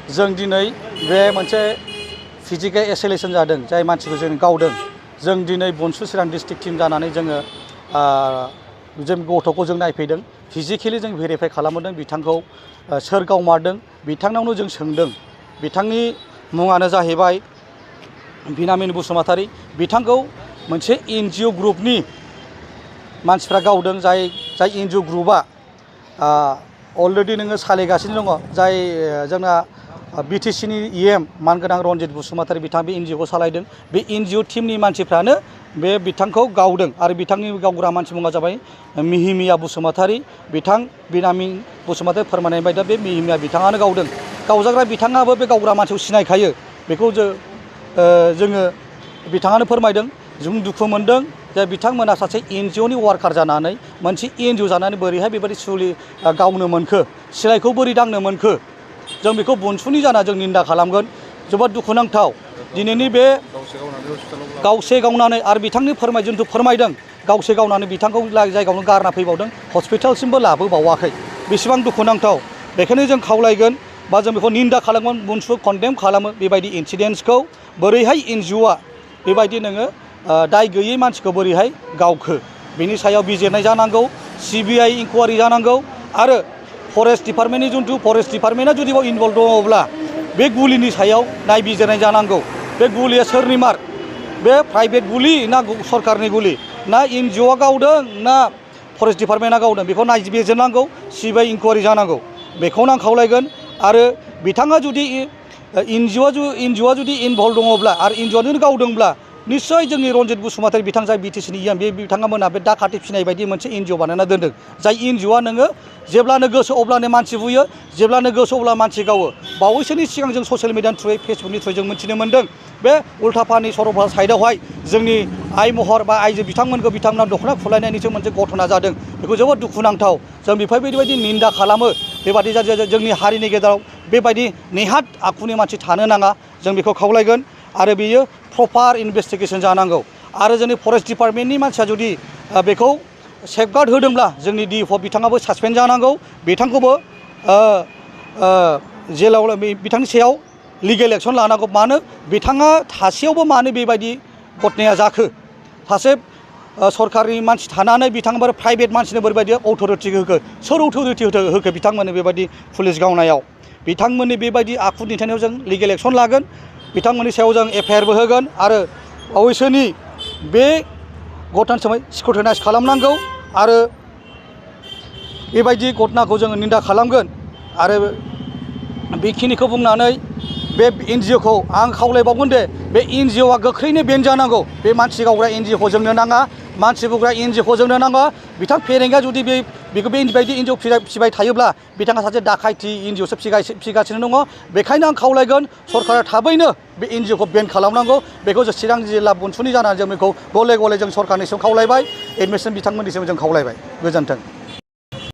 जों दिनै बे मोनसे फिजिकेल एसेलेसन जादों जाय मानसिखौ जों गावदों जों दिनै बनसु चिरां डिस्ट्रिक्ट टीम जानानै जोङो जों गथ'खौ जों नायफैदों फिजिकेलि जों भेरिफाइ खालामदों बिथांखौ सोर गावमारदों बिथांनावनो जों सोंदों बिथांनि मुङानो जाहैबाय बिनामिन बसुमतारी बिथांखौ मोनसे एनजिअ ग्रुपनि मानसिफ्रा गावदों जाय एनजिअ ग्रुपआ अलरेडि नोङो सालायगासिनो दङ जाय जोंना बिटिसिनि इएम मानगोनां रनजित बसुमतारी बिथाङा बे एनजिअखौ सालायदों बे एनजिअ टीमनि मानसिफ्रानो बे बिथांखौ गावदों आरो बिथांनि गावग्रा मानसि मुङा जाबाय मिहिमिया बसुमतारी बिथां बिनामिन बसुमतारी फोरमायनाय बायदिब्ला बे मिहिमिया बिथाङानो गावदों गावजाग्रा बिथाङाबो बे गावग्रा मानसिखौ सिनायखायो बेखौ जोङो बिथाङानो फोरमायदों जों दुखु मोनदों जे बिथांमोना सासे एनजिअनि वार्कार जानानै मोनसे एनजिअ जानानै बोरैहाय बेबायदि गावनो मोनखो सिलाइखौ बोरै दांनो मोनखो जों बेखौ बनसुनि जाना जों निन्दा खालामगोन जोबोद दुखुनांथाव दिनैनि बे गावसे गावनानै आरो बिथांनि जिथु फोरमायदों गावसे गावनानै बिथांखौ जायगायावनो गारना फैबावदों हस्पिटालसिमबो लाबोबावाखै बेसेबां दुखुनांथाव बेखायनो जों खावलायगोन बा जों बेखौ निन्दा खालामगोन बनसु कन्डेम खालामो बेबायदि इन्सिडेन्ट्सखौ बोरैहाय एनजिअआ बेबायदि नोङो दाय गैयै मानसिखौ बोरैहाय गावखो बेनि सायाव बिजिरनाय जानांगौ सिबिआइ इनकुवारि जानांगौ आरो फरेस्ट डिपार्टमेन्टनि जिथु फरेस्ट डिपार्टमेन्टआ जुदि बाव इनभल्भ दङब्ला बे गुलिनि सायाव नायबिजिरनाय जानांगौ बे गुलिया सोरनि मार बे प्राइभेट गुलि ना सरकारनि गुलि ना एनजिअआ गावदों ना फरेस्ट डिपार्टमेन्टआ गावदों बेखौ नायबिजिरनांगौ सिबिआइ इनकुवारि जानांगौ बेखौनो आं खावलायगोन आरो बिथाङा जुदि एनजिअआ जुदि इनभल्भ दङब्ला आरो एनजिअआनो गावदोंब्ला निश्चय जोंनि रनजित बसुमतारी बिथां जाय बिटिसिनि इएम बे बिथांमोना बे डाकाति फिनाय बायदि मोनसे एनजिअ बानायना दोनदों जाय एनजिअआ नोङो जेब्लानो गोसो अब्लानो मानसि बुयो जेब्लानो गोसो अब्ला मानसि गावो बावैसोनि सिगां जों ससियेल मिडियानि थ्रुयै फेसबुकनि थ्रुयै जों मिथिनो मोन्दों बे उल्थापानि सरलपारा साइडआवहाय जोंनि आइ महर बा आइजो बिथांमोना दख'ना खुलायनायनिसो मोनसे घटना जादों बेखौ जोबोद दुखुनांथाव जों बेफोरबायदि निन्दा खालामो बेबादि जोंनि हारिनि गेजेराव बेबायदि नेहाथ आखुनि मानसि थानो नाङा जों बेखौ खावलायगोन आरो बेयो प्रपार इनभेस्टिगेसन जानांगौ आरो जोंनि फरेस्ट डिपार्टमेन्टनि मानसिया जुदि बेखौ सेफगार्ड होदोंब्ला जोंनि डिएफअ बिथाङाबो सासपेन्ड जानांगौ बिथांखौबो जेलाव बिथांनि सायाव लिगेल एक्सन लानांगौ मानो बिथाङा थासेयावबो मानो बेबायदि घटनाया जाखो सासे सरकारनि मानसि थानानै बिथांमोन प्राइभेट मानसिनो बोरैबायदि अथ'रिटि होखो सोर अथ'रिटि होखो बिथांमोननो बेबायदि पुलिस गावनायाव बिथांमोननि बेबायदि आखु दिन्थिनायाव जों लिगेल एक्सन लागोन बिथांमोननि सायाव जों एफआइआरबो होगोन आरो बावैसोनि बे घटनानि सोमोन्दै स्क्रुटिनाइज खालामनांगौ आरो बेबायदि घटनाखौ जोङो निन्दा खालामगोन आरो बेखिनिखौ बुंनानै बे एनजिअखौ आं खावलायबावगोन दे बे एनजिअआ गोख्रैनो बेन जानांगौ बे मानसि गावग्रा एनजिअखौ जोंनो नाङा मानसि बुग्रा एनजिअखौ जोंनो नाङा बिथां फेरेंगा जुदि बेबायदि एनजिअ फिबाय थायोब्ला बिथाङा सासे डाकाइथि एनजिअसो फिगासिनो दङ बेखायनो आं खावलायगोन सरकारा थाबैनो बे एनजिअखौ बेन खालामनांगौ बेखौ जों चिरां जिल्ला बनसुनि जानानै जों बेखौ गले गले जों सरकारनिसिम खावलायबाय एडमिसन बिथांमोननिसिम जों खावलायबाय गोजोन्थों